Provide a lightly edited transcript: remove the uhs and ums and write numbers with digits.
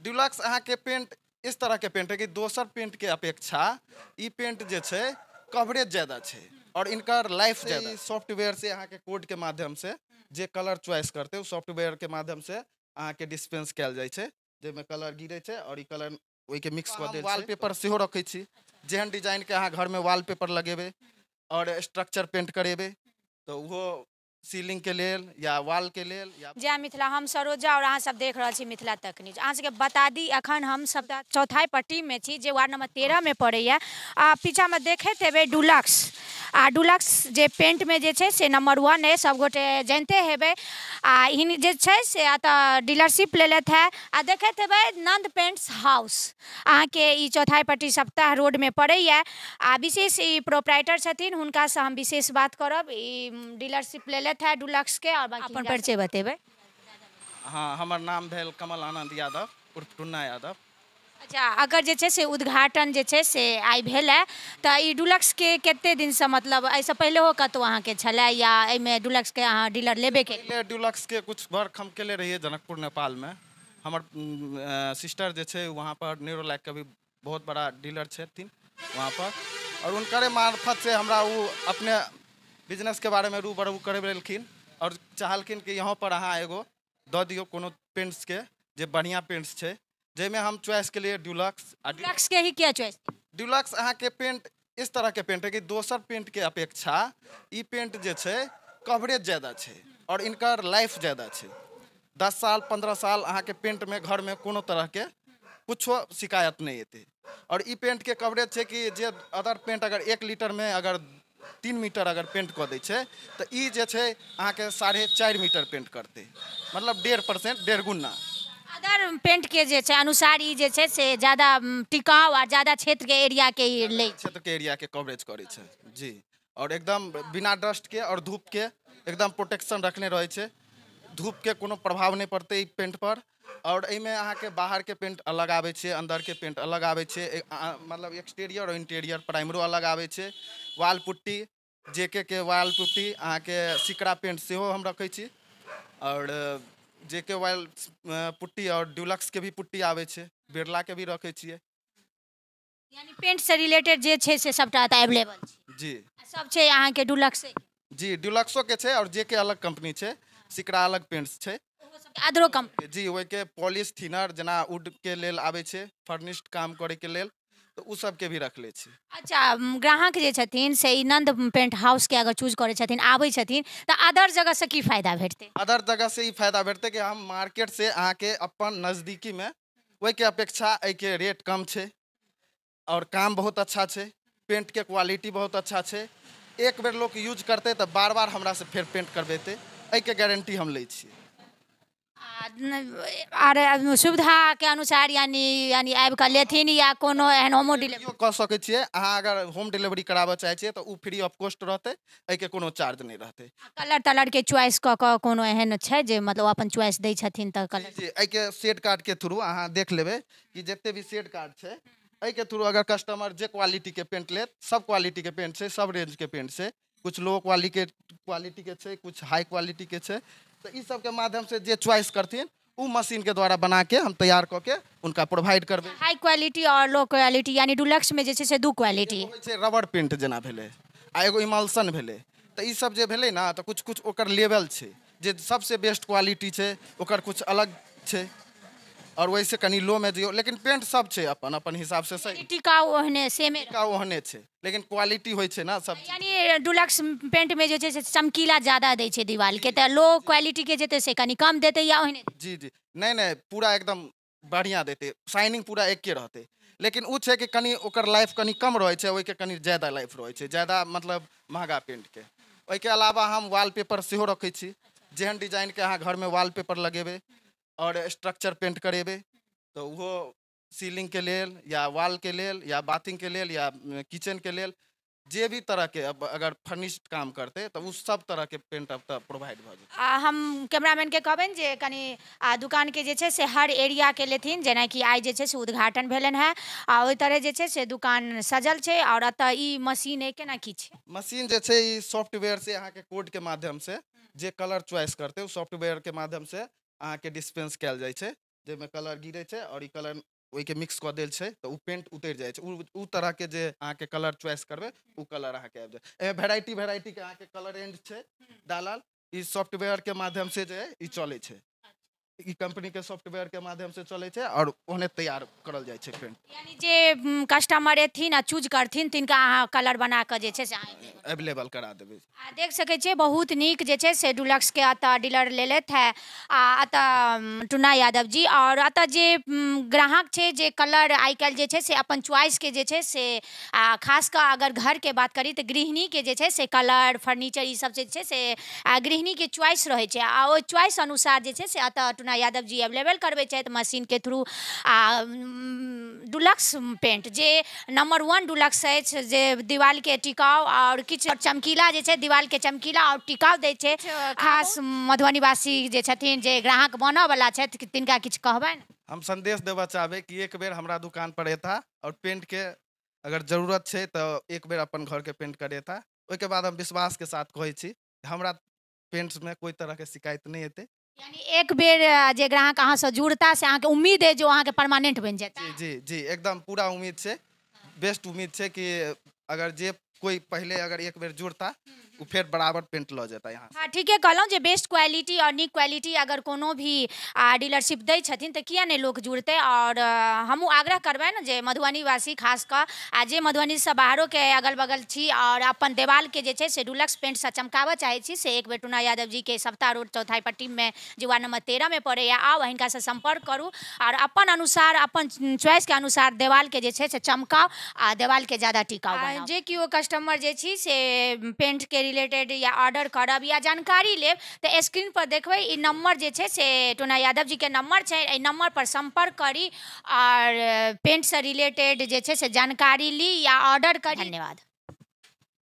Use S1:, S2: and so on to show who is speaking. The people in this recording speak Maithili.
S1: ड्यूलक्स अहाँके पेंट इस तरहके पेंट है कि दोसर पेंटके अपेक्षा ई पेंट जे छै कवरेज ज़्यादा छै और इनकर लाइफ ज़्यादा। सॉफ्टवेयर से अहाँके कोडके माध्यमसँ जे कलर चॉइस करतै ओ सॉफ्टवेयरके माध्यमसँ अहाँके डिस्पेंस कयल जाइ छै, जाहिमे कलर गिरै छै और ई कलर ओहिके मिक्स कऽ देल। वॉलपेपर सेहो रखै छी, जेहन डिजाइनके अहाँ घरमे वॉलपेपर लगेबै और स्ट्रक्चर पेंट करेबै तऽ ओहो सीलिंग के लेल या वॉल के लेल या।
S2: जय मिथिला, हम सरोजा और अहाँ सब देख रहल छी मिथिला तक न्यूज। अहाँ सबके बता दी अखन हम सब चौथाई पट्टी में छी जे वार्ड नंबर 13 में पड़ैया। आ पीछा में देखैत हेबै डुलक्स, आ डुलक्स जे पेंट में जे छै से नंबर 1 है, सब गोटे जानते हेबै। आ इन जे छै से एतऽ डीलरशिप लेलथि है। आ देखैत हेबै नंद पेंट्स हाउस अहाँके ई चौथाई पट्टी सप्ताह रोड में पड़ैया। आ विशेष ई प्रोपराइटर छथिन, हुनकासँ हम विशेष बात करब। ई डीलरशिप लेलथि है डुलक्स के, और अपन परिचय बतेबै।
S1: हाँ, हमर नाम भेल कमल आनंद यादव उर्फ टुन्ना यादव।
S2: अच्छा, अगर जे छै से उद्घाटन जे छै से आइ भेल है तऽ ई डुलक्स के कते दिनसँ, मतलब एहिसँ पहिले हो कतहु अहाँके छलै या एहिमे डुलक्स के अहाँ डीलर लेबे के?
S1: पहिले डुलक्स के कुछ वर्क हम केले रहियै जनकपुर नेपाल में। हमर सिस्टर जे छै वहाँ पर न्यूरोलैक के भी बहुत बड़ा डीलर छथिन वहाँ पर, और उनकरे मार्फत से हमरा ओ अपने बिजनेस के बारे में रूबरू करेलखिन और चाहलखिन कि यहाँ पर अहाँ एगो दऽ दियौ कोनो पेंट्स के जे बढ़िआँ पेंट्स छै, जाहिमे हम चॉइस के लिए ड्यूलक्स। आ
S2: ड्यूलक्स के ही किया चॉइस?
S1: ड्यूलक्स अहाँके पेंट इस तरहके पेंट है कि दोसर पेंट के अपेक्षा ई पेंट जे छै कवरेज ज़्यादा छै और इनकर लाइफ ज़्यादा छै। 10 साल 15 साल अहाँके पेंट में घर में कोनो तरहके कुछो शिकायत नहीं एतै। और ई पेंट के कवरेज छै कि जे अदर पेंट अगर 1 लीटर में अगर 3 मीटर अगर पेंट कऽ दै छै तऽ ई जे छै अहाँके 4.5 मीटर पेंट करतै, मतलब 1.5% 1.5 गुना।
S2: अदर पेंट के जे छै अनुसार ई जे छै से ज़्यादा टिकाउ आ ज़्यादा क्षेत्र के एरिया के ई लै
S1: क्षेत्र के एरिया के कवरेज करै छै जी। और एकदम बिना डस्ट के और धूप के एकदम प्रोटेक्शन रखने रहै छै, धूप के कोनो प्रभाव नहि पड़तै ई पेंट पर। और एहिमे अहाँके बाहर के पेंट अलग आबै छै, अंदर के पेंट अलग आबै छै, मतलब एक्सटीरियर और इंटीरियर प्राइमरो अलग आबै छै। वाल पुट्टी जेके के वाल पुट्टी अहाँके सिकरा पेंट सेहो हम रखै छी, और जेके वाल पुट्टी और ड्यूलक्स के भी पुट्टी आबै छै, बिरला के भी रखै छियै।
S2: यानी पेंट से रिलेटेड जे छै से सबटा एतऽ अवेलेबल छै
S1: जी।
S2: सब छै अहाँके डुलक्स
S1: जी, ड्यूलक्सो के छै और जेके अलग कंपनी छै, सिकरा अलग पेंट्स छै,
S2: अदरो कंपनी
S1: जी। ओहिके पॉलिश थिनर जेना वुड के लेल आबै छै, फर्निश्ड काम करे के लेल, तऽ ओ सबके भी रखले छी।
S2: अच्छा, ग्राहक जे छथिन से ई नंद पेंट हाउस के अगर चूज करै छथिन, आबै छथिन, तऽ अदर जगह से की फायदा भेटतै?
S1: अदर जगह से ई फायदा भेटतै कि हम मार्केट से अहाँके अपन नजदीकी में ओहिके अपेक्षा एहिके रेट कम छै और काम बहुत अच्छा छै, पेंट के क्वालिटी बहुत अच्छा छै। एक बेर लोक यूज करतै तऽ बार बार हमरा से फेर पेंट करबेतै, एहिके गारंटी हम लै छियै।
S2: आर सुविधा के अनुसार यानी यानी आबि कऽ लेथिन या कोनो एहन होमो डिलीवरी
S1: कऽ सकै छियै। अहाँ अगर होम डिलीवरी कराबऽ चाहै छियै तऽ ओ फ्री ऑफ कॉस्ट रहतै, एहिके कोनो चार्ज नहि रहतै।
S2: कलर तलर के चॉइस कऽ कऽ कोनो एहन छै जे मतलब अपन चॉइस दै छथिन तऽ कलर?
S1: जी, एहिके सेट कार्ड के थ्रू अहाँ देख लेबै कि जते भी सेट कार्ड छै एहिके थ्रू अगर कस्टमर जे क्वालिटी के पेंट लेत, सब क्वालिटी के पेंट छै, सब रेंज के पेंट छै, कुछ लो क्वालिटी के छै, कुछ हाई क्वालिटी के छै, तऽ ई सबके माध्यम से जे चॉइस करथिन ओ मशीन के द्वारा बना के हम तैयार कऽ के उनका प्रोवाइड करबै।
S2: हाई क्वालिटी और लो क्वालिटी, यानी डुलक्स में जे छै से 2 क्वालिटी
S1: होइ छै, रबर पेंट जेना भेलै आ एगो इमल्सन भेलै, तऽ ई सब जे भेलै ने तऽ कुछ कुछ ओकर लेवल छै, जे सबसे बेस्ट क्वालिटी छै ओकर कुछ अलग छै और वैसे कनि लो में दियौ, लेकिन पेंट सब छै अपन अपन हिसाब से सही,
S2: टिकाउ ओहने सेमे,
S1: टिकाउ ओहने छै, लेकिन क्वालिटी होइ छै ना सब।
S2: यानी डुलक्स पेंट में जे छै से चमकीला ज्यादा दै छै दीवाल के, तऽ लो क्वालिटी के जेतै से कनि कम देतै या ओहने?
S1: जी जी, नहि नहि, पूरा एकदम बढ़िआँ देतै, शाइनिंग पूरा एके रहतै, लेकिन ओ छै कि कनि ओकर लाइफ कनि कम रहै छै, ओहिके कनि ज्यादा लाइफ रहै छै, ज्यादा मतलब महगा पेंट के। ओहिके अलावा हम वॉलपेपर सेहो रखै छी, जेहन डिजाइनके अहाँ घरमे वॉलपेपर लगेबै और स्ट्रक्चर पेंट करेबै तऽ ओहो सीलिंग के लेल या वॉल के लेल या बाथिंग के लेल या किचन के लेल, जे भी तरह के अब अगर फर्निश्ड काम करतै तऽ ओ सब तरह के पेंट अब तऽ प्रोवाइड भऽ जेतै।
S2: आ हम कैमरामैन के कहबनि जे कनि दुकान के जे छै से हर एरिया के लेथिन, जेनाकि आइ जे छै से उद्घाटन भेलनि हेँ आ ओहि तरह जे छै से दुकान सजल छै। और एतऽ ई मशीन अइ, केना की छै?
S1: मशीन जे छै ई सॉफ्टवेयर से अहाँके कोड के माध्यम से जे कलर चॉइस करतै ओ सॉफ्टवेयर के माध्यम से अहाँके डिस्पेंस कयल जाइ छै, जाहिमे कलर गिरै छै आओर ई कलर ओहिके मिक्स कऽ देल छै तऽ ओ पेंट उतरि जाइ छै। ओ तरहके जे अहाँके कलर चॉइस करबै ओ कलर अहाँके आबि जायत। एहिमे वेराइटी वेराइटीके अहाँके कलर रेंज छै डालल। ई सॉफ्टवेयरके माध्यमसँ जे ई चलै छै, ई कंपनीके सॉफ्टवेयरके माध्यमसँ चलै छै आओर ओहने तैयार करल जाइ छै पेंट।
S2: यानी जे कस्टमर एथिन आ चूज करथिन तिनका अहाँ कलर बना कऽ जे छै से
S1: अवेलेबल करा देबै।
S2: आ देख सकै छियै बहुत नीक जे छै से डुलक्सके एतऽ डीलर लेलथि है आ एतऽ टुन्ना यादव जी। आओर एतऽ जे ग्राहक छै जे कलर आइ काल्हि जे छै से अपन चॉइसके जे छै से आ खास कऽ अगर घरके बात करी तऽ गृहिणीके जे छै से कलर फर्नीचर ई सब जे छै से गृहिणीके चॉइस रहै छै आ ओहि चॉइस अनुसार जे छै से एतऽ टुन्ना यादव जी अवेलेबल करबै छथि मशीनके थ्रू। आ डुलक्स पेंट जे नंबर 1 डुलक्स अछि जे दीवालके टिकाउ आओर किछु चमकीला जे छै दीवालके चमकीला आओर टिकाउ दै छै। खास मधुबनीवासी जे छथिन जे ग्राहक बनऽवला छथि तिनका किछु कहबनि?
S1: हम संदेश देबऽ चाहबै कि एक बेर हमरा दुकान पर एता आओर पेंटके अगर जरूरत छै तऽ एक बेर अपन घरके पेंट करेता। ओहिके बाद हम विश्वासके साथ कहै छी हमरा पेंटमे कोइ तरहके शिकायत नहि एतै।
S2: यानी एक बेर जे ग्राहक अहाँसँ जुड़ता से अहाँके उम्मीद है जो अहाँके परमानेंट बनि जेता?
S1: जी जी जी, एकदम पूरा उम्मीद छै, बेस्ट उम्मीद छै कि अगर जे कोई पहले अगर एक बेर जुड़ता ओ फेर बराबर पेंट लऽ जेता यहाँ।
S2: हाँ, ठीके कहलहुँ जे बेस्ट क्वालिटी आओर नीक क्वालिटी अगर कोनो भी डीलरशिप दै छथिन तऽ किया नहि लोक जुड़तै। आओर हमहूँ आग्रह करबनि जे मधुबनीवासी खास कऽ आ जे मधुबनीसँ बाहरोके अगल बगल छी आओर अपन देवालके जे छै से डुलक्स पेंटसँ चमकाबऽ चाहै छी से एक बेर टुन्ना यादव जीके सप्ताह रोड चौथाई पट्टीमे जे वार्ड नंबर 13 में पड़ैए आउ हिनकासँ सम्पर्क करू आओर अपन अनुसार अपन चॉइसके अनुसार देवालके जे छै से चमकाउ आ देवालके ज्यादा टिकाउ। जे केओ कस्टमर जे छी से पेंटके रिलेटेड या ऑर्डर करब या जानकारी लेब तऽ स्क्रीन पर देखबै ई नंबर जे छै से टुन्ना यादव जी के नंबर छै, एहि नंबर पर संपर्क करी और पेंटसँ रिलेटेड जे छै से जानकारी ली या ऑर्डर करी। धन्यवाद।